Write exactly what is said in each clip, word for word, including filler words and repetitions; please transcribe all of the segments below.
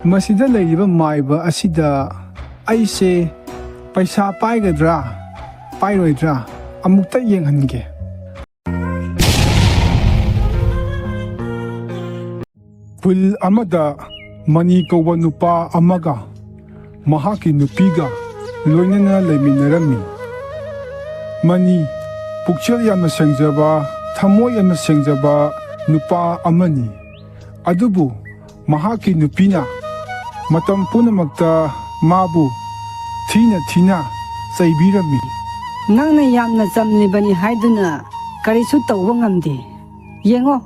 ꯃꯁꯤꯗ ꯂꯩꯔꯤꯕ ꯃꯥꯏꯕ ꯑꯁꯤꯗ ꯑꯩꯁꯦ ꯄꯩꯁꯥ ꯄꯥꯏꯒꯗ꯭ꯔꯥ ꯄꯥꯏꯔꯣꯏꯗ꯭ꯔꯥ ꯑꯃꯨꯛꯇ ꯌꯦꯡꯍꯟꯒꯦ꯫ ꯈꯨꯜ ꯑꯃꯗ ꯃꯅꯤ ꯀꯧꯕ ꯅꯨꯄꯥ ꯑꯃꯒ ꯃꯍꯥꯛꯀꯤ ꯅꯨꯄꯤꯒ ꯂꯣꯏꯅꯅ ꯂꯩꯃꯤꯟꯅꯔꯝꯃꯤ꯫ ꯃꯅꯤ ꯄꯨꯛꯆꯦꯜ ꯌꯥꯝꯅ ꯁꯦꯡꯖꯕ, ꯊꯃꯣꯏ ꯌꯥꯝꯅ ꯁꯦꯡꯖꯕ ꯅꯨꯄꯥ ꯑꯃꯅꯤ꯫ ꯑꯗꯨꯕꯨ ꯃꯍꯥꯛꯀꯤ ꯅꯨꯄꯤꯅ ꯃꯇꯝ ꯄꯨꯝꯅꯃꯛꯇ ꯃꯥꯕꯨ ꯊꯤꯅ ꯊꯤꯅ ꯆꯩꯕꯤꯔꯝꯃꯤ꯫ "ꯅꯪꯅ ꯌꯥꯝꯅ ꯆꯝꯂꯤꯕꯅꯤ ꯍꯥꯏꯗꯨꯅ ꯀꯔꯤꯁꯨ ꯇꯧꯕ ꯉꯝꯗꯦ꯫ ꯌꯦꯡꯉꯣ,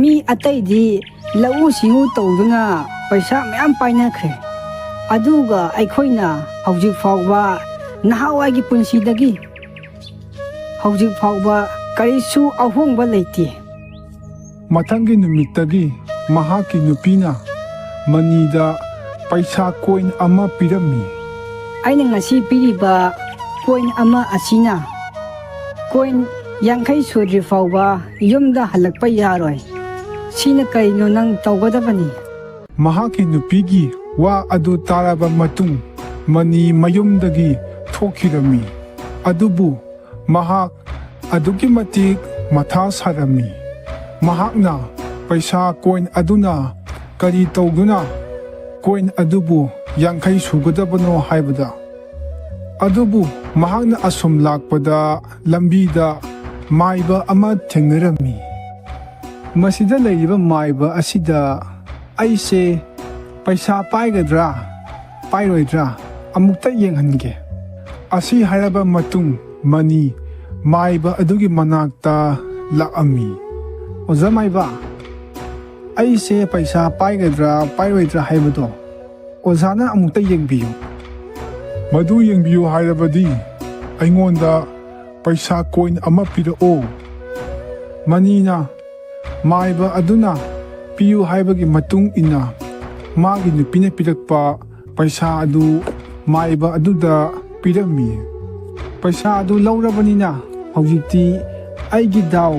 ꯃꯤ ꯑꯇꯩꯗꯤ ꯂꯧꯎ ꯁꯤꯡꯎ ꯇꯧꯗꯨꯅ ꯄꯩꯁꯥ ꯃꯌꯥꯝ ꯄꯥꯏꯅꯈ꯭ꯔꯦ꯫ ꯑꯗꯨꯒ ꯑꯩꯈꯣꯏꯅ ꯍꯧꯖꯤꯛ ꯐꯥꯎꯕ ꯅꯍꯥꯟꯋꯥꯏꯒꯤ ꯄꯨꯟꯁꯤꯗꯒꯤ ꯍꯧꯖꯤꯛ ꯐꯥꯎꯕ ꯀꯔꯤꯁꯨ ꯑꯍꯣꯡꯕ ꯂꯩꯇꯦ"꯫ ꯃꯊꯪꯒꯤ ꯅꯨꯃꯤꯠꯇꯒꯤ ꯃꯍꯥꯛꯀꯤ ꯅꯨꯄꯤꯅ ꯃꯅꯤꯗ ꯄꯩꯁꯥ ꯀꯣꯏꯟ ꯑꯃ ꯄꯤꯔꯝꯃꯤ꯫ "ꯑꯩꯅ ꯉꯁꯤ ꯄꯤꯔꯤꯕ ꯀꯣꯏꯟ ꯑꯃ ꯑꯁꯤꯅ ꯀꯣꯏꯟ ꯌꯥꯡꯈꯩ ꯁꯨꯗ꯭ꯔꯤ ꯐꯥꯎꯕ ꯌꯨꯝꯗ ꯍꯜꯂꯛꯄ ꯌꯥꯔꯣꯏ꯫ ꯁꯤꯅ ꯀꯔꯤꯅꯣ ꯅꯪ ꯇꯧꯒꯗꯕꯅꯤ"꯫ ꯃꯍꯥꯛꯀꯤ ꯅꯨꯄꯤꯒꯤ ꯋꯥ ꯑꯗꯨ ꯇꯥꯔꯕ ꯃꯇꯨꯡ ꯃꯅꯤ ꯃꯌꯨꯝꯗꯒꯤ ꯊꯣꯛꯈꯤꯔꯝꯃꯤ꯫ ꯑꯗꯨꯕꯨ ꯃꯍꯥꯛ ꯑꯗꯨꯛꯀꯤ ꯃꯇꯤꯛ ꯃꯊꯥ ꯁꯥꯔꯝꯃꯤ꯫ ꯃꯍꯥꯛꯅ ꯄꯩꯁꯥ ꯀꯣꯏꯟ ꯑꯗꯨꯅ ꯀꯔꯤ ꯇꯧꯗꯨꯅ ꯀꯣꯏꯟ ꯑꯗꯨꯕꯨ ꯌꯥꯡꯈꯩ ꯁꯨꯒꯗꯕꯅꯣ ꯍꯥꯏꯕꯗ꯫ ꯑꯗꯨꯕꯨ ꯃꯍꯥꯛꯅ ꯑꯁꯨꯝ ꯂꯥꯛꯄꯗ ꯂꯝꯕꯤꯗ ꯃꯥꯏꯕ ꯑꯃ ꯊꯦꯡꯅꯔꯝꯃꯤ꯫ ꯃꯁꯤꯗ ꯂꯩꯔꯤꯕ ꯃꯥꯏꯕ ꯑꯁꯤꯗ ꯑꯩꯁꯦ ꯄꯩꯁꯥ ꯄꯥꯏꯒꯗ꯭ꯔꯥ ꯄꯥꯏꯔꯣꯏꯗ꯭ꯔꯥ ꯑꯃꯨꯛꯇ ꯌꯦꯡꯍꯟꯒꯦ꯫ ꯑꯁꯤ ꯍꯥꯏꯔꯕ ꯃꯇꯨꯡ ꯃꯅꯤ ꯃꯥꯏꯕ ꯑꯗꯨꯒꯤ ꯃꯅꯥꯛꯇ ꯂꯥꯛꯑꯝꯃꯤ꯫ "ꯑꯣꯖꯥ ꯃꯥꯏꯕ, ꯑꯩꯁꯦ ꯄꯩꯁꯥ ꯄꯥꯏꯒꯗ꯭ꯔꯥ ꯄꯥꯏꯔꯣꯏꯗ꯭ꯔꯥ ꯍꯥꯏꯕꯗꯣ ꯑꯣꯖꯥꯅ ꯑꯃꯨꯛꯇ ꯌꯦꯡꯕꯤꯌꯨ"꯫ "ꯃꯗꯨ ꯌꯦꯡꯕꯤꯌꯨ ꯍꯥꯏꯔꯕꯗꯤ ꯑꯩꯉꯣꯟꯗ ꯄꯩꯁꯥ ꯀꯣꯏꯟ ꯑꯃ ꯄꯤꯔꯛꯑꯣ"꯫ ꯃꯅꯤꯅ ꯃꯥꯏꯕ ꯑꯗꯨꯅ ꯄꯤꯌꯨ ꯍꯥꯏꯕꯒꯤ ꯃꯇꯨꯡ ꯏꯟꯅ ꯃꯥꯒꯤ ꯅꯨꯄꯤꯅ ꯄꯤꯔꯛꯄ ꯄꯩꯁꯥ ꯑꯗꯨ ꯃꯥꯏꯕ ꯑꯗꯨꯗ ꯄꯤꯔꯝꯃꯤ꯫ "ꯄꯩꯁꯥ ꯑꯗꯨ ꯂꯧꯔꯕꯅꯤꯅ ꯍꯧꯖꯤꯛꯇꯤ ꯑꯩꯒꯤ ꯗꯥꯎ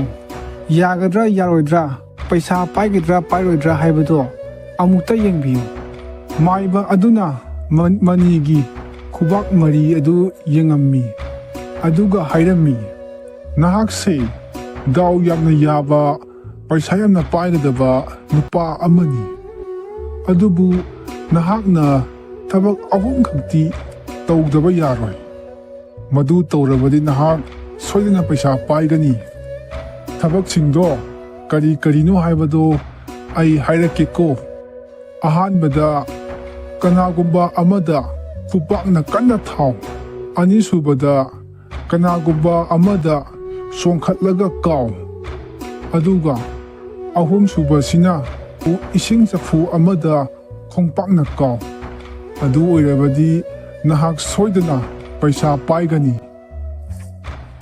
ꯌꯥꯒꯗ꯭ꯔꯥ ꯌꯥꯔꯣꯏꯗ꯭ꯔꯥ, ꯄꯩꯁꯥ ꯄꯥꯏꯒꯗ꯭ꯔꯥ ꯄꯥꯏꯔꯣꯏꯗ꯭ꯔꯥ ꯍꯥꯏꯕꯗꯣ ꯑꯃꯨꯛꯇ ꯌꯦꯡꯕꯤꯌꯨ"꯫ ꯃꯥꯏꯕ ꯑꯗꯨꯅ ꯃ-, ꯃꯅꯤꯒꯤ ꯈꯨꯕꯥꯛ ꯃꯔꯤ ꯑꯗꯨ ꯌꯦꯡꯉꯝꯃꯤ, ꯑꯗꯨꯒ ꯍꯥꯏꯔꯝꯃꯤ, "ꯅꯍꯥꯛꯁꯦ ꯗꯥꯎ ꯌꯥꯝꯅ ꯌꯥꯕ, ꯄꯩꯁꯥ ꯌꯥꯝꯅ ꯄꯥꯏꯒꯗꯕ ꯅꯨꯄꯥ ꯑꯃꯅꯤ꯫ ꯑꯗꯨꯕꯨ ꯅꯍꯥꯛꯅ ꯊꯕꯛ ꯑꯍꯨꯝꯈꯛꯇꯤ ꯇꯧꯗꯕ ꯌꯥꯔꯣꯏ꯫ ꯃꯗꯨ ꯇꯧꯔꯕꯗꯤ ꯅꯍꯥꯛ ꯁꯣꯏꯗꯅ ꯄꯩꯁꯥ ꯄꯥꯏꯒꯅꯤ꯫ ꯊꯕꯛꯁꯤꯡꯗꯣ ꯀꯔꯤ ꯀꯔꯤꯅꯣ ꯍꯥꯏꯕꯗꯣ ꯑꯩ ꯍꯥꯏꯔꯛꯀꯦꯀꯣ꯫ ꯑꯍꯥꯟꯕꯗ, ꯀꯅꯥꯒꯨꯝꯕ ꯑꯃꯗ ꯈꯨꯄꯥꯛꯅ ꯀꯟꯅ ꯊꯥꯎ꯫ ꯑꯅꯤꯁꯨꯕꯗ, ꯀꯅꯥꯒꯨꯝꯕ ꯑꯃꯗ ꯆꯣꯡꯈꯠꯂꯒ ꯀꯥꯎ꯫ ꯑꯗꯨꯒ ꯑꯍꯨꯝꯁꯨꯕꯁꯤꯅ ꯏꯁꯤꯡ ꯆꯐꯨ ꯑꯃꯗ ꯈꯣꯡꯄꯥꯛꯅ ꯀꯥꯎ꯫ ꯑꯗꯨ ꯑꯣꯏꯔꯕꯗꯤ ꯅꯍꯥꯛ ꯁꯣꯏꯗꯅ ꯄꯩꯁꯥ ꯄꯥꯏꯒꯅꯤ꯫"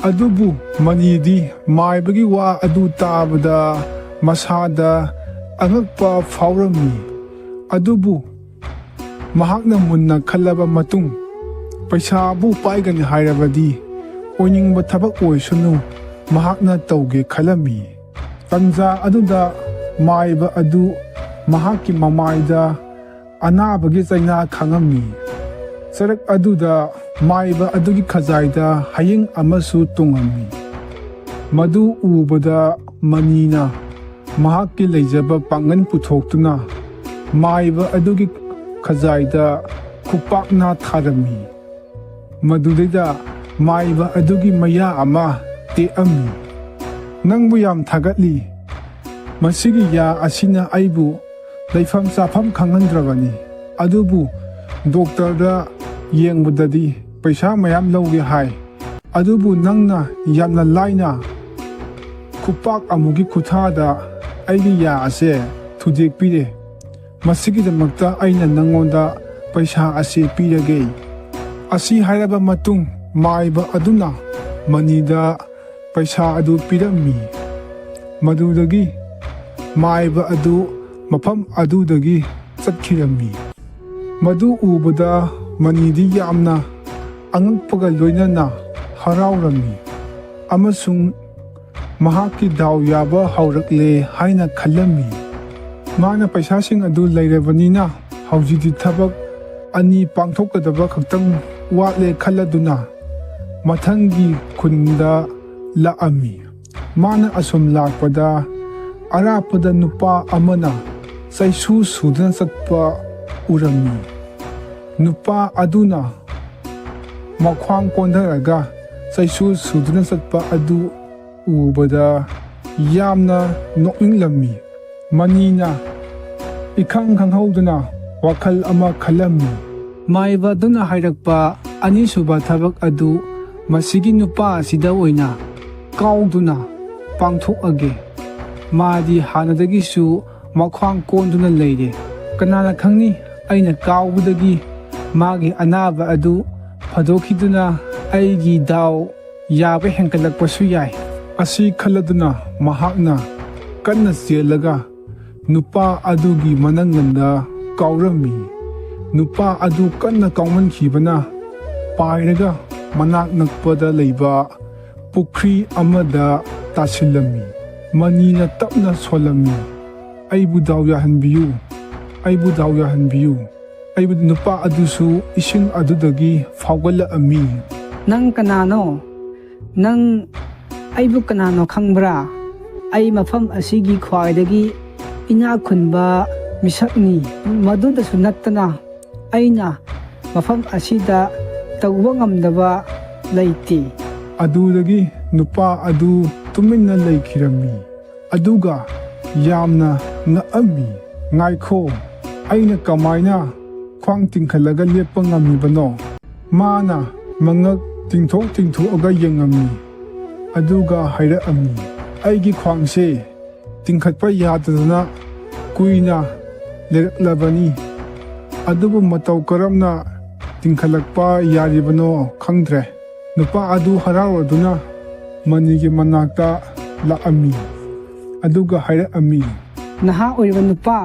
ꯑꯗꯨꯕꯨ ꯃꯅꯤꯗꯤ ꯃꯥꯏꯕꯒꯤ ꯋꯥ ꯑꯗꯨ ꯇꯥꯕꯗ ꯃꯁꯥꯗ ꯑꯉꯛꯄ ꯐꯥꯎꯔꯝꯃꯤ꯫ ꯑꯗꯨꯕꯨ ꯃꯍꯥꯛꯅ ꯃꯨꯟꯅ ꯈꯜꯂꯕ ꯃꯇꯨꯡ, ꯄꯩꯁꯥꯕꯨ ꯄꯥꯏꯒꯅꯤ ꯍꯥꯏꯔꯕꯗꯤ ꯑꯣꯏꯅꯤꯡꯕ ꯊꯕꯛ ꯑꯣꯏꯁꯅꯨ, ꯃꯍꯥꯛꯅ ꯇꯧꯒꯦ ꯈꯜꯂꯝꯃꯤ꯫ ꯇꯟꯖꯥ ꯑꯗꯨꯗ ꯃꯥꯏꯕ ꯑꯗꯨ ꯃꯍꯥꯛꯀꯤ ꯃꯃꯥꯏꯗ ꯑꯅꯥꯕꯒꯤ ꯆꯩꯅꯥ ꯈꯥꯡꯉꯝꯃꯤ꯫ ꯆꯔꯛ ꯑꯗꯨꯗ ꯃꯥꯏꯕ ꯑꯗꯨꯒꯤ ꯈꯖꯥꯏꯗ ꯍꯌꯤꯡ ꯑꯃꯁꯨ ꯇꯣꯡꯉꯝꯃꯤ꯫ ꯃꯗꯨ ꯎꯕꯗ ꯃꯅꯤꯅ ꯃꯍꯥꯛꯀꯤ ꯂꯩꯖꯕ ꯄꯥꯡꯒꯜ ꯄꯨꯊꯣꯛꯇꯨꯅ ꯃꯥꯏꯕ ꯑꯗꯨꯒꯤ ꯈꯖꯥꯏꯗ ꯈꯨꯄꯥꯛꯅ ꯊꯥꯔꯝꯃꯤ꯫ ꯃꯗꯨꯗꯩꯗ ꯃꯥꯏꯕ ꯑꯗꯨꯒꯤ ꯃꯌꯥ ꯑꯃ ꯇꯦꯛꯑꯝꯃꯤ꯫ "ꯅꯪꯕꯨ ꯌꯥꯝ ꯊꯥꯒꯠꯂꯤ꯫ ꯃꯁꯤꯒꯤ ꯌꯥ ꯑꯁꯤꯅ ꯑꯩꯕꯨ ꯂꯩꯐꯝ ꯆꯥꯐꯝ ꯈꯪꯍꯟꯗ꯭ꯔꯕꯅꯤ꯫ ꯑꯗꯨꯕꯨ ꯗꯣꯛꯇꯔꯗ ꯌꯦꯡꯕꯗꯗꯤ ꯄꯩꯁꯥ ꯃꯌꯥꯝ ꯂꯧꯒꯦ ꯍꯥꯏ꯫ ꯑꯗꯨꯕꯨ ꯅꯪꯅ ꯌꯥꯝꯅ ꯂꯥꯏꯅ ꯈꯨꯄꯥꯛ ꯑꯃꯨꯛꯀꯤ ꯈꯨꯊꯥꯗ ꯑꯩꯒꯤ ꯌꯥ ꯑꯁꯦ ꯊꯨꯗꯦꯛꯄꯤꯔꯦ꯫ ꯃꯁꯤꯒꯤꯗꯃꯛꯇ ꯑꯩꯅ ꯅꯪꯉꯣꯟꯗ ꯄꯩꯁꯥ ꯑꯁꯤ ꯄꯤꯔꯒꯦ꯫" ꯑꯁꯤ ꯍꯥꯏꯔꯕ ꯃꯇꯨꯡ ꯃꯥꯏꯕ ꯑꯗꯨꯅ ꯃꯅꯤꯗ ꯄꯩꯁꯥ ꯑꯗꯨ ꯄꯤꯔꯝꯃꯤ꯫ ꯃꯗꯨꯗꯒꯤ ꯃꯥꯏꯕ ꯑꯗꯨ ꯃꯐꯝ ꯑꯗꯨꯗꯒꯤ ꯆꯠꯈꯤꯔꯝꯃꯤ꯫ ꯃꯗꯨ ꯎꯕꯗ ꯃꯅꯤꯗꯤ ꯌꯥꯝꯅ ꯑꯉꯛꯄꯒ ꯂꯣꯏꯅꯅ ꯍꯔꯥꯎꯔꯝꯃꯤ ꯑꯃꯁꯨꯡ ꯃꯍꯥꯛꯀꯤ ꯗꯥꯎ ꯌꯥꯕ ꯍꯧꯔꯛꯂꯦ ꯍꯥꯏꯅ ꯈꯜꯂꯝꯃꯤ꯫ ꯃꯥꯅ ꯄꯩꯁꯥꯁꯤꯡ ꯑꯗꯨ ꯂꯩꯔꯕꯅꯤꯅ ꯍꯧꯖꯤꯛꯇꯤ ꯊꯕꯛ ꯑꯅꯤ ꯄꯥꯡꯊꯣꯛꯀꯗꯕ ꯈꯛꯇꯪ ꯋꯥꯠꯂꯦ ꯈꯜꯂꯗꯨꯅ ꯃꯊꯪꯒꯤ ꯈꯨꯟꯗ ꯂꯥꯛꯑꯝꯃꯤ꯫ ꯃꯥꯅ ꯑꯁꯨꯝ ꯂꯥꯛꯄꯗ ꯑꯔꯥꯞꯄꯗ ꯅꯨꯄꯥ ꯑꯃꯅ ꯆꯩꯁꯨ ꯁꯨꯗꯨꯅ ꯆꯠꯄ ꯎꯔꯝꯃꯤ꯫ ꯅꯨꯄꯥ ꯑꯗꯨꯅ ꯃꯈ꯭ꯋꯥꯡ ꯀꯣꯟꯊꯔꯒ ꯆꯩꯁꯨ ꯁꯨꯗꯨꯅ ꯆꯠꯄ ꯑꯗꯨ ꯎꯕꯗ ꯌꯥꯝꯅ ꯅꯣꯛꯅꯤꯡꯂꯝꯃꯤ꯫ ꯃꯅꯤꯅ ꯏꯈꯪ ꯈꯪꯍꯧꯗꯅ ꯋꯥꯈꯜ ꯑꯃ ꯈꯜꯂꯝꯃꯤ꯫ ꯃꯥꯏꯕ ꯑꯗꯨꯅ ꯍꯥꯏꯔꯛꯄ ꯑꯅꯤꯁꯨꯕ ꯊꯕꯛ ꯑꯗꯨ ꯃꯁꯤꯒꯤ ꯅꯨꯄꯥ ꯑꯁꯤꯗ ꯑꯣꯏꯅ ꯀꯥꯎꯗꯨꯅ ꯄꯥꯡꯊꯣꯛꯑꯒꯦ꯫ ꯃꯥꯗꯤ ꯍꯥꯟꯅꯗꯒꯤꯁꯨ ꯃꯈ꯭ꯋꯥꯡ ꯀꯣꯟꯗꯨꯅ ꯂꯩꯔꯦ꯫ ꯀꯅꯥꯅ ꯈꯪꯅꯤ, ꯑꯩꯅ ꯀꯥꯎꯕꯗꯒꯤ ꯃꯥꯒꯤ ꯑꯅꯥꯕ ꯑꯗꯨ ꯐꯥꯗꯣꯛꯈꯤꯗꯨꯅ ꯑꯩꯒꯤ ꯗꯥꯎ ꯌꯥꯕ ꯍꯦꯟꯒꯠꯂꯛꯄꯁꯨ ꯌꯥꯏ꯫ ꯑꯁꯤ ꯈꯜꯂꯗꯨꯅ ꯃꯍꯥꯛꯅ ꯀꯟꯅ ꯆꯦꯜꯂꯒ ꯅꯨꯄꯥ ꯑꯗꯨꯒꯤ ꯃꯅꯪꯒꯟꯗ ꯀꯥꯎꯔꯝꯃꯤ꯫ ꯅꯨꯄꯥ ꯑꯗꯨ ꯀꯟꯅ ꯀꯥꯎꯃꯟꯈꯤꯕꯅ ꯄꯥꯏꯔꯒ ꯃꯅꯥꯛ ꯅꯛꯄꯗ ꯂꯩꯕ ꯄꯨꯈ꯭ꯔꯤ ꯑꯃꯗ ꯇꯥꯁꯤꯜꯂꯝꯃꯤ꯫ ꯃꯅꯤꯅ ꯇꯞꯅ ꯁꯣꯜꯂꯝꯃꯤ, "ꯑꯩꯕꯨ ꯗꯥꯎ ꯌꯥꯍꯟꯕꯤꯌꯨ, ꯑꯩꯕꯨ ꯗꯥꯎ ꯌꯥꯍꯟꯕꯤꯌꯨ, ꯑꯩꯕꯨ!" ꯅꯨꯄꯥ ꯑꯗꯨꯁꯨ ꯏꯁꯤꯡ ꯑꯗꯨꯗꯒꯤ ꯐꯥꯎꯒꯠꯂꯛꯑꯝꯃꯤ꯫ "ꯅꯪ ꯀꯅꯥꯅꯣ? ꯅꯪ ꯑꯩꯕꯨ ꯀꯅꯥꯅꯣ ꯈꯪꯕ꯭ꯔꯥ? ꯑꯩ ꯃꯐꯝ ꯑꯁꯤꯒꯤ ꯈ꯭ꯋꯥꯏꯗꯒꯤ ꯏꯅꯥꯛ ꯈꯨꯟꯕ ꯃꯤꯁꯛꯅꯤ꯫ ꯃꯗꯨꯗꯁꯨ ꯅꯠꯇꯅ ꯑꯩꯅ ꯃꯐꯝ ꯑꯁꯤꯗ ꯇꯧꯕ ꯉꯝꯗꯕ ꯂꯩꯇꯦ꯫" ꯑꯗꯨꯗꯒꯤ ꯅꯨꯄꯥ ꯑꯗꯨ ꯇꯨꯃꯤꯟꯅ ꯂꯩꯈꯤꯔꯝꯃꯤ꯫ ꯑꯗꯨꯒ ꯌꯥꯝꯅ ꯉꯛꯑꯝꯃꯤ꯫ "ꯉꯥꯏꯈꯣ, ꯑꯩꯅ ꯀꯃꯥꯏꯅ ꯈ꯭ꯋꯥꯡ ꯇꯤꯡꯈꯠꯂꯒ ꯂꯦꯞꯄ ꯉꯝꯃꯤꯕꯅꯣ?" ꯃꯥꯅ ꯃꯉꯛ ꯇꯤꯡꯊꯣꯛ ꯇꯤꯡꯊꯣꯛꯑꯒ ꯌꯦꯡꯉꯝꯃꯤ꯫ ꯑꯗꯨꯒ ꯍꯥꯏꯔꯛꯑꯝꯃꯤ, "ꯑꯩꯒꯤ ꯈ꯭ꯋꯥꯡꯁꯦ ꯇꯤꯡꯈꯠꯄ ꯌꯥꯗꯗꯅ ꯀꯨꯏꯅ ꯂꯩꯔꯛꯂꯕꯅꯤ꯫ ꯑꯗꯨꯕꯨ ꯃꯇꯧ ꯀꯔꯝꯅ ꯇꯤꯡꯈꯠꯂꯛꯄ ꯌꯥꯔꯤꯕꯅꯣ ꯈꯪꯗ꯭ꯔꯦ꯫" ꯅꯨꯄꯥ ꯑꯗꯨ ꯍꯔꯥꯎꯔꯗꯨꯅ ꯃꯅꯤꯒꯤ ꯃꯅꯥꯛꯇ ꯂꯥꯛꯑꯝꯃꯤ꯫ ꯑꯗꯨꯒ ꯍꯥꯏꯔꯛꯑꯝꯃꯤ, "ꯅꯍꯥ ꯑꯣꯏꯔꯤꯕ ꯅꯨꯄꯥ,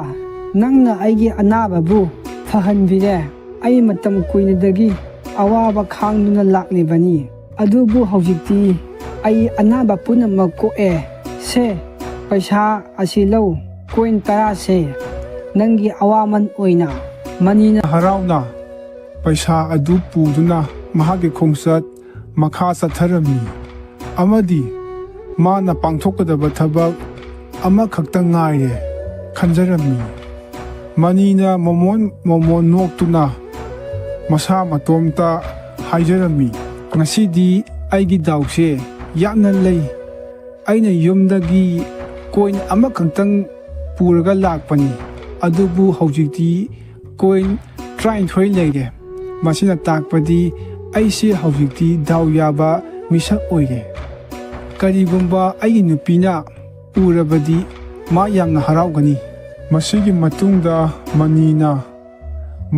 ꯅꯪꯅ ꯑꯩꯒꯤ ꯑꯅꯥꯕꯕꯨ ꯐꯍꯟꯕꯤꯔꯦ꯫ ꯑꯩ ꯃꯇꯝ ꯀꯨꯏꯅꯗꯒꯤ ꯑꯋꯥꯕ ꯈꯥꯡꯗꯨꯅ ꯂꯥꯛꯂꯤꯕꯅꯤ꯫ ꯑꯗꯨꯕꯨ ꯍꯧꯖꯤꯛꯇꯤ ꯑꯩ ꯑꯅꯥꯕ ꯄꯨꯝꯅꯃꯛ ꯀꯣꯛꯑꯦ꯫ ꯁꯦ, ꯄꯩꯁꯥ ꯑꯁꯤ ꯂꯧ, ꯀꯣꯏꯟ ꯇꯔꯥꯁꯦ ꯅꯪꯒꯤ ꯑꯋꯥꯃꯟ ꯑꯣꯏꯅ ꯃꯅꯤꯅ ꯍꯔꯥꯎꯅ ꯄꯩꯁꯥ ꯑꯗꯨ ꯄꯨꯗꯨꯅ ꯃꯍꯥꯛꯀꯤ ꯈꯣꯡꯆꯠ ꯃꯈꯥ ꯆꯠꯊꯔꯝꯃꯤ, ꯑꯃꯗꯤ ꯃꯥꯅ ꯄꯥꯡꯊꯣꯛꯀꯗꯕ ꯊꯕꯛ ꯑꯃꯈꯛꯇ ꯉꯥꯏꯔꯦ ꯈꯟꯖꯔꯝꯃꯤ꯫ ꯃꯅꯤꯅ ꯃꯣꯃꯣꯟ ꯃꯣꯃꯣꯟ ꯅꯣꯛꯇꯨꯅ ꯃꯁꯥ ꯃꯇꯣꯝꯇ ꯍꯥꯏꯖꯔꯝꯃꯤ, "ꯉꯁꯤꯗꯤ ꯑꯩꯒꯤ ꯗꯥꯎꯁꯦ ꯌꯥꯝꯅ ꯂꯩ꯫ ꯑꯩꯅ ꯌꯨꯝꯗꯒꯤ ꯀꯣꯏꯟ ꯑꯃꯈꯛꯇꯪ ꯄꯨꯔꯒ ꯂꯥꯛꯄꯅꯤ, ꯑꯗꯨꯕꯨ ꯍꯧꯖꯤꯛꯇꯤ ꯀꯣꯏꯟ ꯇꯔꯥꯅꯤꯊꯣꯏ ꯂꯩꯔꯦ꯫ ꯃꯁꯤꯅ ꯇꯥꯛꯄꯗꯤ ꯑꯩꯁꯦ ꯍꯧꯖꯤꯛꯇꯤ ꯗꯥꯎ ꯌꯥꯕ ꯃꯤꯁꯛ ꯑꯣꯏꯔꯦ꯫ ꯀꯔꯤꯒꯨꯝꯕ ꯑꯩꯒꯤ ꯅꯨꯄꯤꯅ ꯎꯔꯕꯗꯤ ꯃꯥ ꯌꯥꯝꯅ ꯍꯔꯥꯎꯒꯅꯤ"꯫ ꯃꯁꯤꯒꯤ ꯃꯇꯨꯡꯗ ꯃꯅꯤꯅ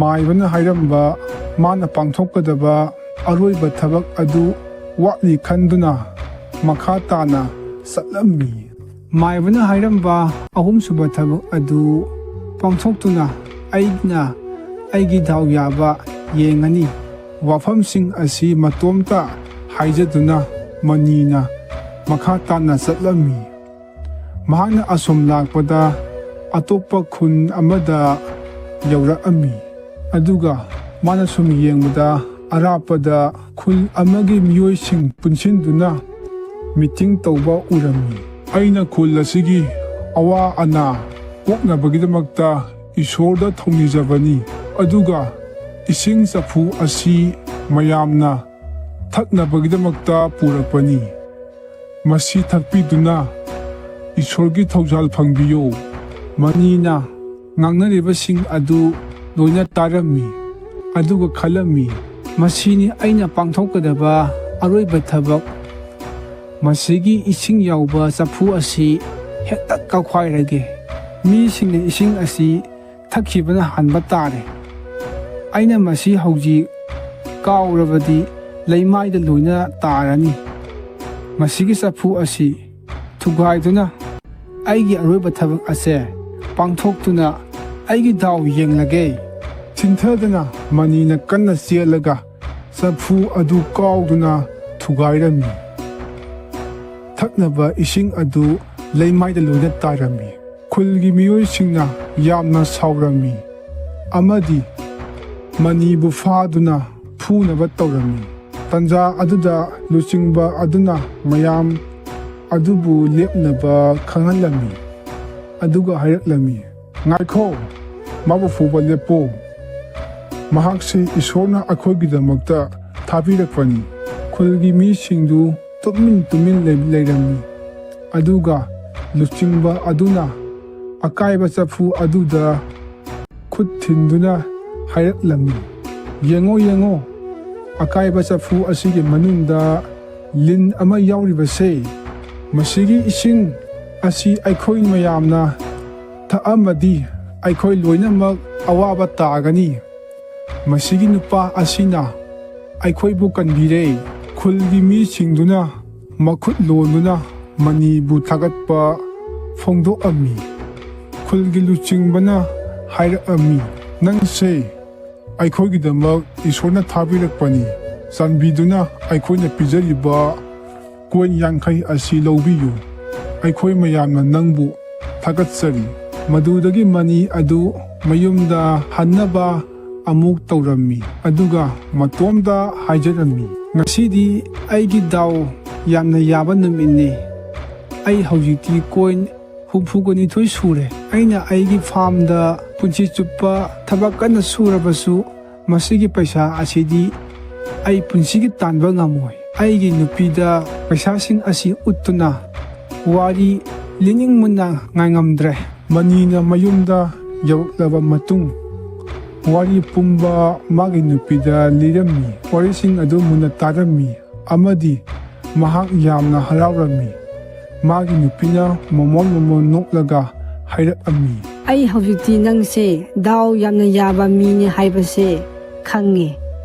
ꯃꯥꯏꯕꯅ ꯍꯥꯏꯔꯝꯕ ꯃꯥꯅ ꯄꯥꯡꯊꯣꯛꯀꯗꯕ ꯑꯔꯣꯏꯕ ꯊꯕꯛ ꯑꯗꯨ ꯋꯥꯠꯂꯤ ꯈꯟꯗꯨꯅ ꯃꯈꯥ ꯇꯥꯅ ꯆꯠꯂꯝꯃꯤ꯫ ꯃꯥꯏꯕꯅ ꯍꯥꯏꯔꯝꯕ ꯑꯍꯨꯝꯁꯨꯕ ꯊꯕꯛ ꯑꯗꯨ ꯄꯥꯡꯊꯣꯛꯇꯨꯅ ꯑꯩꯅ ꯑꯩꯒꯤ ꯗꯥꯎ ꯌꯥꯕ ꯌꯦꯡꯒꯅꯤ꯫ ꯋꯥꯐꯝꯁꯤꯡ ꯑꯁꯤ ꯃꯇꯣꯝꯇ ꯍꯥꯏꯖꯗꯨꯅ ꯃꯅꯤꯅ ꯃꯈꯥ ꯇꯥꯅ ꯆꯠꯂꯝꯃꯤ꯫ ꯃꯍꯥꯛꯅ ꯑꯁꯨꯝ ꯂꯥꯛꯄꯗ ꯑꯇꯣꯞꯄ ꯈꯨꯟ ꯑꯃꯗ ꯌꯧꯔꯛꯑꯝꯃꯤ꯫ ꯑꯗꯨꯒ ꯃꯥꯅ ꯁꯨꯝ ꯌꯦꯡꯕꯗ ꯑꯔꯥꯞꯄꯗ ꯈꯨꯜ ꯑꯃꯒꯤ ꯃꯤꯑꯣꯏꯁꯤꯡ ꯄꯨꯟꯁꯤꯟꯗꯨꯅ ꯃꯤꯇꯤꯡ ꯇꯧꯕ ꯎꯔꯝꯃꯤ꯫ "ꯑꯩꯅ ꯈꯨꯜ ꯑꯁꯤꯒꯤ ꯑꯋꯥ ꯑꯅꯥ ꯀꯣꯛꯅꯕꯒꯤꯗꯃꯛꯇ ꯏꯁꯣꯔꯗ ꯊꯧꯅꯤꯖꯕꯅꯤ, ꯑꯗꯨꯒ ꯏꯁꯤꯡ ꯆꯐꯨ ꯑꯁꯤ ꯃꯌꯥꯝꯅ ꯊꯛꯅꯕꯒꯤꯗꯃꯛꯇ ꯄꯨꯔꯛꯄꯅꯤ꯫ ꯃꯁꯤ ꯊꯛꯄꯤꯗꯨꯅ ꯏꯁꯣꯔꯒꯤ ꯊꯧꯖꯥꯜ ꯐꯪꯕꯤꯌꯨ"꯫ ꯃꯅꯤꯅ ꯉꯥꯡꯅꯔꯤꯕꯁꯤꯡ ꯑꯗꯨ ꯂꯣꯏꯅ ꯇꯥꯔꯝꯃꯤ, ꯑꯗꯨꯒ ꯈꯜꯂꯝꯃꯤ, "ꯃꯁꯤꯅꯤ ꯑꯩꯅ ꯄꯥꯡꯊꯣꯛꯀꯗꯕ ꯑꯔꯣꯏꯕ ꯊꯕꯛ꯫ ꯃꯁꯤꯒꯤ ꯏꯁꯤꯡ ꯌꯥꯎꯕ ꯆꯐꯨ ꯑꯁꯤ ꯍꯦꯛꯇ ꯀꯥꯎꯈꯥꯏꯔꯒꯦ꯫ ꯃꯤꯁꯤꯡꯅ ꯏꯁꯤꯡ ꯑꯁꯤ ꯊꯛꯈꯤꯕꯅ ꯍꯥꯟꯕ ꯇꯥꯔꯦ꯫ ꯑꯩꯅ ꯃꯁꯤ ꯍꯧꯖꯤꯛ ꯀꯥꯎꯔꯕꯗꯤ ꯂꯩꯃꯥꯏꯗ ꯂꯣꯏꯅ ꯇꯥꯔꯅꯤ꯫ ꯃꯁꯤꯒꯤ ꯆꯐꯨ ꯑꯁꯤ ꯊꯨꯒꯥꯏꯗꯨꯅ ꯑꯩꯒꯤ ꯑꯔꯣꯏꯕ ꯊꯕꯛ ꯑꯁꯦ ꯄꯥꯡꯊꯣꯛꯇꯨꯅ ꯑꯩꯒꯤ ꯗꯥꯎ ꯌꯦꯡꯂꯒꯦ"꯫ ꯊꯤꯟꯊꯗꯅ ꯃꯅꯤꯅ ꯀꯟꯅ ꯆꯦꯜꯂꯒ ꯆꯐꯨ ꯑꯗꯨ ꯀꯥꯎꯗꯨꯅ ꯊꯨꯒꯥꯏꯔꯝꯃꯤ꯫ ꯊꯛꯅꯕ ꯏꯁꯤꯡ ꯑꯗꯨ ꯂꯩꯃꯥꯏꯗ ꯂꯣꯏꯅ ꯇꯥꯔꯝꯃꯤ꯫ ꯈꯨꯜꯒꯤ ꯃꯤꯑꯣꯏꯁꯤꯡꯅ ꯌꯥꯝꯅ ꯁꯥꯎꯔꯝꯃꯤ꯫ ꯑꯃꯗꯤ ꯃꯅꯤꯕꯨ ꯐꯥꯗꯨꯅ ꯐꯨꯅꯕ ꯇꯧꯔꯝꯃꯤ꯫ ꯇꯟꯖꯥ ꯑꯗꯨꯗ ꯂꯨꯆꯤꯡꯕ ꯑꯗꯨꯅ ꯃꯌꯥꯝ ꯑꯗꯨꯕꯨ ꯂꯦꯞꯅꯕ ꯈꯪꯍꯜꯂꯝꯃꯤ꯫ ꯑꯗꯨꯒ ꯍꯥꯏꯔꯛꯂꯝꯃꯤ, "ꯉꯥꯏꯈꯣ, ꯃꯥꯕꯨ ꯐꯨꯕ ꯂꯦꯞꯄꯣ꯫ ꯃꯍꯥꯛꯁꯤ ꯏꯁꯣꯔꯅ ꯑꯩꯈꯣꯏꯒꯤꯗꯃꯛꯇ ꯊꯥꯕꯤꯔꯛꯄꯅꯤ꯫" ꯈꯨꯜꯒꯤ ꯃꯤꯁꯤꯡꯗꯨ ꯇꯨꯃꯤꯟ ꯇꯨꯃꯤꯟ ꯂꯩ-, ꯂꯩꯔꯝꯃꯤ꯫ ꯑꯗꯨꯒ ꯂꯨꯆꯤꯡꯕ ꯑꯗꯨꯅ ꯑꯀꯥꯏꯕ ꯆꯐꯨ ꯑꯗꯨꯗ ꯈꯨꯠ ꯊꯤꯟꯗꯨꯅ ꯍꯥꯏꯔꯛꯂꯝꯃꯤ, "ꯌꯦꯡꯉꯣ, ꯌꯦꯡꯉꯣ, ꯑꯀꯥꯏꯕ ꯆꯐꯨ ꯑꯁꯤꯒꯤ ꯃꯅꯨꯡꯗ ꯂꯤꯟ ꯑꯃ ꯌꯥꯎꯔꯤꯕꯁꯦ꯫ ꯃꯁꯤꯒꯤ ꯏꯁꯤꯡ ꯑꯁꯤ ꯑꯩꯈꯣꯏ ꯃꯌꯥꯝꯅ ꯊꯛꯑꯝꯃꯗꯤ ꯑꯩꯈꯣꯏ ꯂꯣꯏꯅꯃꯛ ꯑꯋꯥꯕ ꯇꯥꯒꯅꯤ꯫ ꯃꯁꯤꯒꯤ ꯅꯨꯄꯥ ꯑꯁꯤꯅ ꯑꯩꯈꯣꯏꯕꯨ ꯀꯟꯕꯤꯔꯦ꯫" ꯈꯨꯜꯒꯤ ꯃꯤꯁꯤꯡꯗꯨꯅ ꯃꯈꯨꯠ ꯂꯣꯟꯗꯨꯅ ꯃꯅꯤꯕꯨ ꯊꯥꯒꯠꯄ ꯐꯣꯡꯗꯣꯛꯑꯝꯃꯤ꯫ ꯈꯨꯜꯒꯤ ꯂꯨꯆꯤꯡꯕꯅ ꯍꯥꯏꯔꯛꯑꯝꯃꯤ, "ꯅꯪꯁꯦ ꯑꯩꯈꯣꯏꯒꯤꯗꯃꯛ ꯏꯁꯣꯔꯅ ꯊꯥꯕꯤꯔꯛꯄꯅꯤ꯫ ꯆꯥꯟꯕꯤꯗꯨꯅ ꯑꯩꯈꯣꯏꯅ ꯄꯤꯖꯔꯤꯕ ꯀꯣꯏꯟ ꯌꯥꯡꯈꯩ ꯑꯁꯤ ꯂꯧꯕꯤꯌꯨ꯫ ꯑꯩꯈꯣꯏ ꯃꯌꯥꯝꯅ ꯅꯪꯕꯨ ꯊꯥꯒꯠꯆꯔꯤ꯫" ꯃꯗꯨꯗꯒꯤ ꯃꯅꯤ ꯑꯗꯨ ꯃꯌꯨꯝꯗ ꯍꯟꯅꯕ ꯑꯃꯨꯛ ꯇꯧꯔꯝꯃꯤ, ꯑꯗꯨꯒ ꯃꯇꯣꯝꯗ ꯍꯥꯏꯖꯔꯝꯃꯤ, "ꯉꯁꯤꯗꯤ ꯑꯩꯒꯤ ꯗꯥꯎ ꯌꯥꯝꯅ ꯌꯥꯕ ꯅꯨꯃꯤꯠꯅꯤ꯫ ꯑꯩ ꯍꯧꯖꯤꯛꯇꯤ ꯀꯣꯏꯟ ꯍꯨꯝꯐꯨꯒ ꯅꯤꯊꯣꯏ ꯁꯨꯔꯦ꯫ ꯑꯩꯅ ꯑꯩꯒꯤ ꯐꯥꯔꯝꯗ ꯄꯨꯟꯁꯤ ꯆꯨꯞꯄ ꯊꯕꯛ ꯀꯟꯅ ꯁꯨꯔꯕꯁꯨ, ꯃꯁꯤꯒꯤ ꯄꯩꯁꯥ ꯑꯁꯤꯗꯤ ꯑꯩ ꯄꯨꯟꯁꯤꯒꯤ ꯇꯥꯟꯕ ꯉꯝꯃꯣꯏ꯫" ꯑꯩꯒꯤ ꯅꯨꯄꯤꯗ ꯄꯩꯁꯥꯁꯤꯡ ꯑꯁꯤ ꯎꯠꯇꯨꯅ ꯋꯥꯔꯤ ꯂꯤꯅꯤꯡꯕꯅ ꯉꯥꯏꯉꯝꯗ꯭ꯔꯦ꯫ ꯃꯅꯤꯅ ꯃꯌꯨꯝꯗ ꯌꯧꯔꯛꯂꯕ ꯃꯇꯨꯡ, ꯋꯥꯔꯤ ꯄꯨꯝꯕ ꯃꯥꯒꯤ ꯅꯨꯄꯤꯗ ꯂꯤꯔꯝꯃꯤ꯫ ꯋꯥꯔꯤꯁꯤꯡ ꯑꯗꯨ ꯃꯨꯟꯅ ꯇꯥꯔꯝꯃꯤ ꯑꯃꯗꯤ ꯃꯍꯥꯛ ꯌꯥꯝꯅ ꯍꯔꯥꯎꯔꯝꯃꯤ꯫ ꯃꯥꯒꯤ ꯅꯨꯄꯤꯅ ꯃꯣꯃꯣꯟ ꯃꯣꯃꯣꯟ ꯅꯣꯛꯂꯒ ꯍꯥꯏꯔꯛꯑꯝꯃꯤ, "ꯑꯩ ꯍꯧꯖꯤꯛꯇꯤ ꯅꯪꯁꯦ ꯗꯥꯎ ꯌꯥꯝꯅ ꯌꯥꯕ ꯃꯤꯅꯤ ꯍꯥꯏꯕꯁꯦ ꯈꯪꯉꯦ꯫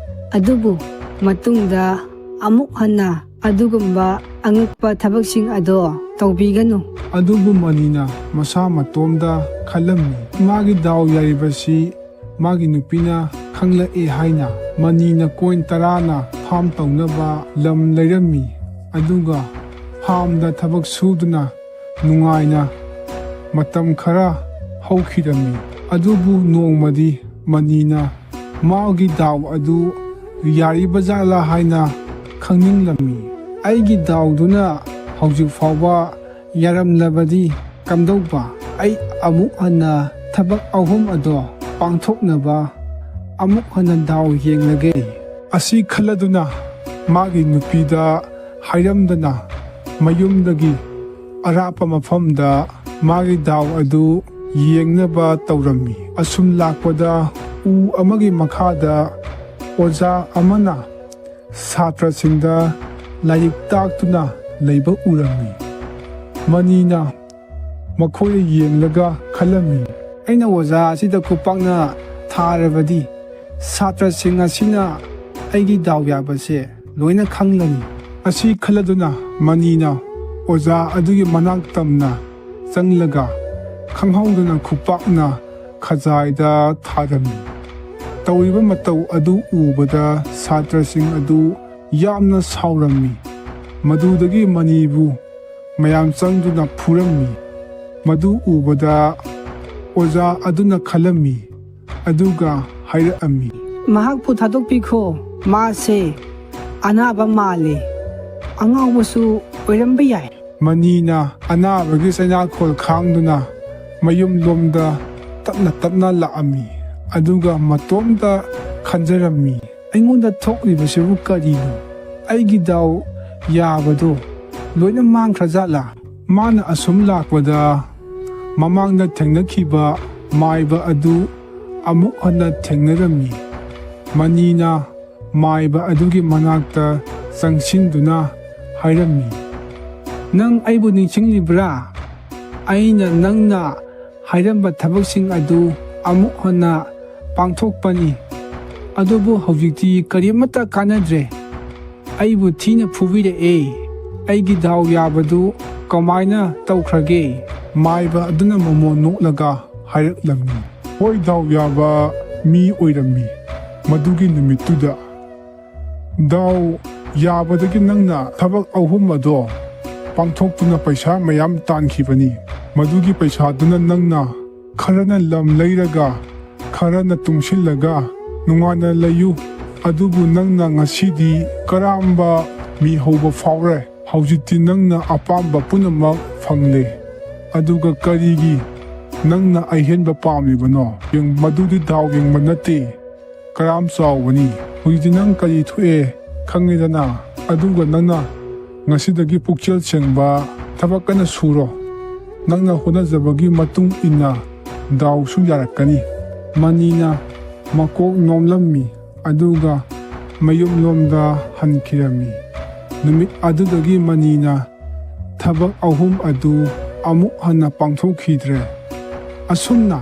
ꯑꯗꯨꯕꯨ ꯃꯇꯨꯡꯗ ꯑꯃꯨꯛ ꯍꯟꯅ ꯑꯗꯨꯒꯨꯝꯕ ꯑꯉꯛꯄ ꯊꯕꯛꯁꯤꯡ ꯑꯗꯣ ꯇꯧꯕꯤꯒꯅꯨ꯫" ꯑꯗꯨꯕꯨ ꯃꯅꯤꯅ ꯃꯁꯥ ꯃꯇꯣꯝꯗ ꯈꯜꯂꯝꯃꯤ, ꯃꯥꯒꯤ ꯗꯥꯎ ꯌꯥꯔꯤꯕꯁꯤ ꯃꯥꯒꯤ ꯅꯨꯄꯤꯅ ꯈꯪꯂꯛꯑꯦ ꯍꯥꯏꯅ꯫ ꯃꯅꯤꯅ ꯀꯣꯏꯟ ꯇꯔꯥꯅ ꯐꯥꯔꯝ ꯇꯧꯅꯕ ꯂꯝ ꯂꯩꯔꯝꯃꯤ, ꯑꯗꯨꯒ ꯐꯥꯔꯝꯗ ꯊꯕꯛ ꯁꯨꯗꯨꯅ ꯅꯨꯡꯉꯥꯏꯅ ꯃꯇꯝ ꯈꯔ ꯍꯧꯈꯤꯔꯝꯃꯤ꯫ ꯑꯗꯨꯕꯨ ꯅꯣꯡꯃꯗꯤ ꯃꯅꯤꯅ ꯃꯥꯒꯤ ꯗꯥꯎ ꯑꯗꯨ ꯌꯥꯔꯤꯕꯖꯥꯠꯂꯥ ꯍꯥꯏꯅ ꯈꯪꯅꯤꯡꯂꯝꯃꯤ꯫ "ꯑꯩꯒꯤ ꯗꯥꯎꯗꯨꯅ ꯍꯧꯖꯤꯛ ꯐꯥꯎꯕ ꯌꯥꯔꯝꯂꯕꯗꯤ ꯀꯝꯗꯧꯕ? ꯑꯩ ꯑꯃꯨꯛ ꯍꯟꯅ ꯊꯕꯛ ꯑꯍꯨꯝ ꯑꯗꯣ ꯄꯥꯡꯊꯣꯛꯅꯕ ꯑꯃꯨꯛ ꯍꯟꯅ ꯗꯥꯎ ꯌꯦꯡꯂꯒꯦ꯫" ꯑꯁꯤ ꯈꯜꯂꯗꯨꯅ ꯃꯥꯒꯤ ꯅꯨꯄꯤꯗ ꯍꯥꯏꯔꯝꯗꯅ ꯃꯌꯨꯝꯗꯒꯤ ꯑꯔꯥꯞꯄ ꯃꯐꯝꯗ ꯃꯥꯒꯤ ꯗꯥꯎ ꯑꯗꯨ ꯌꯦꯡꯅꯕ ꯇꯧꯔꯝꯃꯤ꯫ ꯑꯁꯨꯝ ꯂꯥꯛꯄꯗ ꯎ ꯑꯃꯒꯤ ꯃꯈꯥꯗ ꯑꯣꯖꯥ ꯑꯃꯅ ꯁꯥꯇ꯭ꯔꯁꯤꯡꯗ ꯂꯥꯏꯔꯤꯛ ꯇꯥꯛꯇꯨꯅ ꯂꯩꯕ ꯎꯔꯝꯃꯤ꯫ ꯃꯅꯤꯅ ꯃꯈꯣꯏꯗ ꯌꯦꯡꯂꯒ ꯈꯜꯂꯝꯃꯤ, "ꯑꯩꯅ ꯑꯣꯖꯥ ꯑꯁꯤꯗ ꯈꯨꯄꯥꯛꯅ ꯊꯥꯔꯕꯗꯤ ꯁꯥꯇ꯭ꯔꯁꯤꯡ ꯑꯁꯤꯅ ꯑꯩꯒꯤ ꯗꯥꯎ ꯌꯥꯕꯁꯦ ꯂꯣꯏꯅ ꯈꯪꯂꯅꯤ꯫" ꯑꯁꯤ ꯈꯜꯂꯗꯨꯅ ꯃꯅꯤꯅ ꯑꯣꯖꯥ ꯑꯗꯨꯒꯤ ꯃꯅꯥꯛ ꯇꯝꯅ ꯆꯪꯂꯒ ꯈꯪꯍꯧꯗꯅ ꯈꯨꯄꯥꯛꯅ ꯈꯖꯥꯏꯗ ꯊꯥꯔꯝꯃꯤ꯫ ꯇꯧꯔꯤꯕ ꯃꯇꯧ ꯑꯗꯨ ꯎꯕꯗ ꯁꯥꯇ꯭ꯔꯁꯤꯡ ꯑꯗꯨ ꯌꯥꯝꯅ ꯁꯥꯎꯔꯝꯃꯤ꯫ ꯃꯗꯨꯗꯒꯤ ꯃꯅꯤꯕꯨ ꯃꯌꯥꯝ ꯆꯪꯗꯨꯅ ꯐꯨꯔꯝꯃꯤ꯫ ꯃꯗꯨ ꯎꯕꯗ ꯑꯣꯖꯥ ꯑꯗꯨꯅ ꯈꯜꯂꯝꯃꯤ, ꯑꯗꯨꯒ ꯍꯥꯏꯔꯛꯑꯝꯃꯤ, "ꯃꯍꯥꯛꯄꯨ ꯊꯥꯗꯣꯛꯄꯤꯈꯣ, ꯃꯥꯁꯦ ꯑꯅꯥꯕ ꯃꯥꯜꯂꯤ, ꯑꯉꯥꯎꯕꯁꯨ ꯑꯣꯏꯔꯝꯕ ꯌꯥꯏ꯫" ꯃꯅꯤꯅ ꯑꯅꯥꯕꯒꯤ ꯆꯩꯅꯥꯈꯣꯜ ꯈꯥꯡꯗꯨꯅ ꯃꯌꯨꯝꯂꯣꯝꯗ ꯇꯞꯅ ꯇꯞꯅ ꯂꯥꯛꯑꯝꯃꯤ, ꯑꯗꯨꯒ ꯃꯇꯣꯝꯇ ꯈꯟꯖꯔꯝꯃꯤ, "ꯑꯩꯉꯣꯟꯗ ꯊꯣꯛꯂꯤꯕꯁꯤꯕꯨ ꯀꯔꯤꯅꯣ? ꯑꯩꯒꯤ ꯗꯥꯎ ꯌꯥꯕꯗꯣ ꯂꯣꯏꯅ ꯃꯥꯡꯈ꯭ꯔꯖꯥꯠꯂꯥ?" ꯃꯥꯅ ꯑꯁꯨꯝ ꯂꯥꯛꯄꯗ ꯃꯃꯥꯡꯗ ꯊꯦꯡꯅꯈꯤꯕ ꯃꯥꯏꯕ ꯑꯗꯨ ꯑꯃꯨꯛ ꯍꯟꯅ ꯊꯦꯡꯅꯔꯝꯃꯤ꯫ ꯃꯅꯤꯅ ꯃꯥꯏꯕ ꯑꯗꯨꯒꯤ ꯃꯅꯥꯛꯇ ꯆꯪꯁꯤꯟꯗꯨꯅ ꯍꯥꯏꯔꯝꯃꯤ, "ꯅꯪ ꯑꯩꯕꯨ ꯅꯤꯡꯁꯤꯡꯂꯤꯕ꯭ꯔꯥ? ꯑꯩꯅ ꯅꯪꯅ ꯍꯥꯏꯔꯝꯕ ꯊꯕꯛꯁꯤꯡ ꯑꯗꯨ ꯑꯃꯨꯛ ꯍꯟꯅ ꯄꯥꯡꯊꯣꯛꯄꯅꯤ꯫ ꯑꯗꯨꯕꯨ ꯍꯧꯖꯤꯛꯇꯤ ꯀꯔꯤꯃꯠꯇ ꯀꯥꯟꯅꯗ꯭ꯔꯦ꯫ ꯑꯩꯕꯨ ꯊꯤꯅ ꯐꯨꯕꯤꯔꯛꯑꯦ꯫ ꯑꯩꯒꯤ ꯗꯥꯎ ꯌꯥꯕꯗꯨ ꯀꯃꯥꯏꯅ ꯇꯧꯈ꯭ꯔꯒꯦ?" ꯃꯥꯏꯕ ꯑꯗꯨꯅ ꯃꯃꯣꯟ ꯅꯣꯛꯂꯒ ꯍꯥꯏꯔꯛꯂꯝꯃꯤ, "ꯍꯣꯏ, ꯗꯥꯎ ꯌꯥꯕ ꯃꯤ ꯑꯣꯏꯔꯝꯃꯤ ꯃꯗꯨꯒꯤ ꯅꯨꯃꯤꯠꯇꯨꯗ꯫ ꯗꯥꯎ ꯌꯥꯕꯗꯒꯤ ꯅꯪꯅ ꯊꯕꯛ ꯑꯍꯨꯝ ꯑꯗꯣ ꯄꯥꯡꯊꯣꯛꯇꯨꯅ ꯄꯩꯁꯥ ꯃꯌꯥꯝ ꯇꯥꯟꯈꯤꯕꯅꯤ꯫ ꯃꯗꯨꯒꯤ ꯄꯩꯁꯥꯗꯨꯅ ꯅꯪꯅ ꯈꯔꯅ ꯂꯝ ꯂꯩꯔꯒ ꯈꯔꯅ ꯇꯨꯡꯁꯤꯜꯂꯒ ꯅꯨꯡꯉꯥꯏꯅ ꯂꯩꯌꯨ꯫ ꯑꯗꯨꯕꯨ ꯅꯪꯅ ꯉꯁꯤꯗꯤ ꯀꯔꯝꯕ ꯃꯤ ꯍꯧꯕ ꯐꯥꯎꯔꯦ꯫ ꯍꯧꯖꯤꯛꯇꯤ ꯅꯪꯅ ꯑꯄꯥꯝꯕ ꯄꯨꯝꯅꯃꯛ ꯐꯪꯂꯦ꯫ ꯑꯗꯨꯒ ꯀꯔꯤꯒꯤ ꯅꯪꯅ ꯑꯍꯦꯟꯕ ꯄꯥꯝꯂꯤꯕꯅꯣ? ꯌꯦꯡ-, ꯃꯗꯨꯗꯤ ꯗꯥꯎ ꯌꯦꯡꯕ ꯅꯠꯇꯦ꯫ ꯀꯔꯥꯝ ꯆꯥꯎꯕꯅꯤ꯫ ꯍꯧꯖꯤꯛꯇꯤ ꯅꯪ ꯀꯔꯤ ꯊꯣꯛꯑꯦ ꯈꯪꯉꯦꯗꯅ? ꯑꯗꯨꯒ ꯅꯪꯅ ꯉꯁꯤꯗꯒꯤ ꯄꯨꯛꯆꯦꯜ ꯁꯦꯡꯕ ꯊꯕꯛ ꯀꯟꯅ ꯁꯨꯔꯣ꯫ ꯅꯪꯅ ꯍꯣꯠꯅꯖꯕꯒꯤ ꯃꯇꯨꯡ ꯏꯟꯅ ꯗꯥꯎꯁꯨ ꯌꯥꯔꯛꯀꯅꯤ꯫ ꯃꯅꯤꯅ ꯃꯀꯣꯛ ꯅꯣꯝꯂꯝꯃꯤ, ꯑꯗꯨꯒ ꯃꯌꯨꯝꯂꯣꯝꯗ ꯍꯟꯈꯤꯔꯝꯃꯤ꯫ ꯅꯨꯃꯤꯠ ꯑꯗꯨꯗꯒꯤ ꯃꯅꯤꯅ ꯊꯕꯛ ꯑꯍꯨꯝ ꯑꯗꯨ ꯑꯃꯨꯛ ꯍꯟꯅ ꯄꯥꯡꯊꯣꯛꯈꯤꯗ꯭ꯔꯦ꯫ ꯑꯁꯨꯝꯅ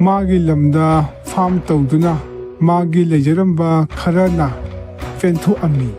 ꯃꯥꯒꯤ ꯂꯝꯗ ꯐꯥꯝ ꯇꯧꯗꯨꯅ ꯃꯥꯒꯤ ꯂꯩꯖꯔꯝꯕ ꯈꯔꯅ ꯄꯦꯟꯊꯣꯛꯑꯝꯃꯤ꯫